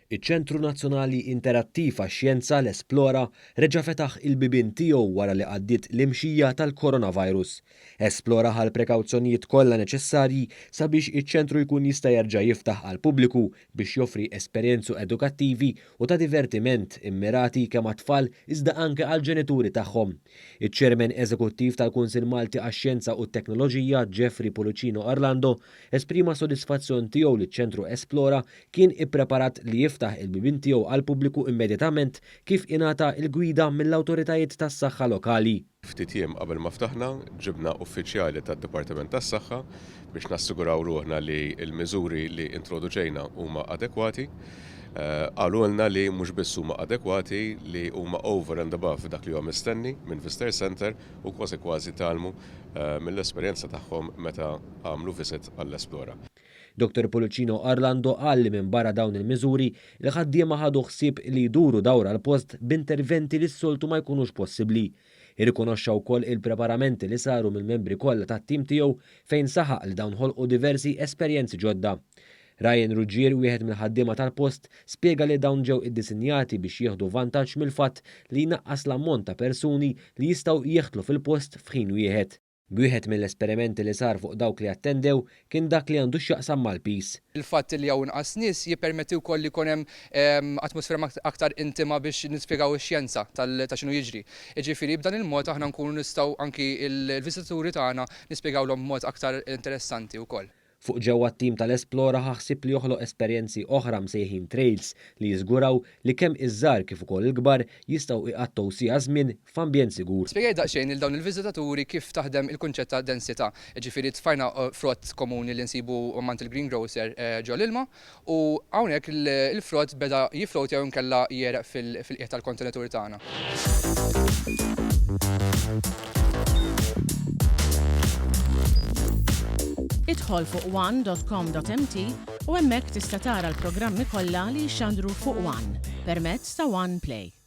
Iċ-Ċentru Nazzjonali Interattiv għax-Xjenza, l-Esplora, reġa' fetaħ il-bibien tiegħu wara li għaddiet l-imxija tal-coronavirus. Esplora ħa l-prekawzjonijiet kollha neċessarji sabiex iċ-ċentru jkun jista' jerġa' jiftaħ għall-pubbliku biex joffri esperjenzu edukattivi u ta' divertiment immirati kemm għat-tfal iżda anke għall-ġenituri tagħhom. Iċ-Chairman Eżekuttiv tal-Kunsill Malti għax-Xjenza u t-Teknoloġija, Jeffrey Pullicino Orlando, esprima s-sodisfazzjon tiegħu li ċ-Ċentru Esplora kien ippreparat li jiftaħ il-bibien tiegħu għall-pubbliku immedjatament kif ingħata l-gwida mill-awtoritajiet tas-saħħa lokali. Ftit jiem qabel ma ftaħna, ġibna uffiċjali tad-Dipartiment tas-Saħħa biex nassiguraw ruħna li l-miżuri li introduċejna huma adekwati. Qalulna li mhux biss huma adekwati, li huma over and above dak li huwa mistenni minn Visitor Centre u kważi kważi tgħallmu mill-esperjenza tagħhom meta għamlu visit għall-Esplora. Dottor Pullicino Orlando qal li minbarra dawn il-miżuri, il-ħaddiema ħadu ħsieb li jduru dawra l-post b'interventi li s-soltu ma jkunux possibbli. Irrikonoxxa wkoll il-preparamenti li saru mill-membri kollha tat-tim tiegħu fejn saħaq li dawn ħolqu diversi esperjenzi ġodda. Ryan Ruggier, wieħed mill-ħaddiema tal-post, spjega li dawn ġew iddisinjati biex jieħdu vantaġġ mill-fatt li jnaqqas l-ammont ta' persuni li jistgħu jieħdlu fil-post f'ħin wieħed. Wieħed mill-esperimenti li sar fuq dawk li attendew kien dak li għandu x'jaqsam mal-piż. Il-fatt li hawn inqas nies jippermetti wkoll li jkun hemm atmosfera aktar intima biex nispjegaw ix-xjenza ta' x'inhu jiġri. Jiġifieri b'dan il-mod aħna nkunu nistgħu anki l-viżitaturi tagħna nispjegawlhom b'mod aktar interessanti wkoll. Fuq ġewwa t-tim tal-Esplora ħa ħsieb li joħloq esperjenzi oħra msejħin trails li jiżguraw li kemm iż-żgħar kif ukoll il-kbar jistgħu iqattgħu siegħa żmien f'ambjent sigur. Spjegajt daqsxejn lil dawn il-viżitaturi kif taħdem il-kunċett ta' densità. Jiġifieri tfajna frott komuni li nsibu m'għand il-greengrocer ġo l-ilma u hawnhekk il-frott beda jifflowtja jew inkella jegħreq fil-qiegħ tal-kontenitur tagħna. Idħol fuq one.com.mt u hemmhekk tista' tara l-programmi kollha li jixxandru fuq One permezz ta' One Play.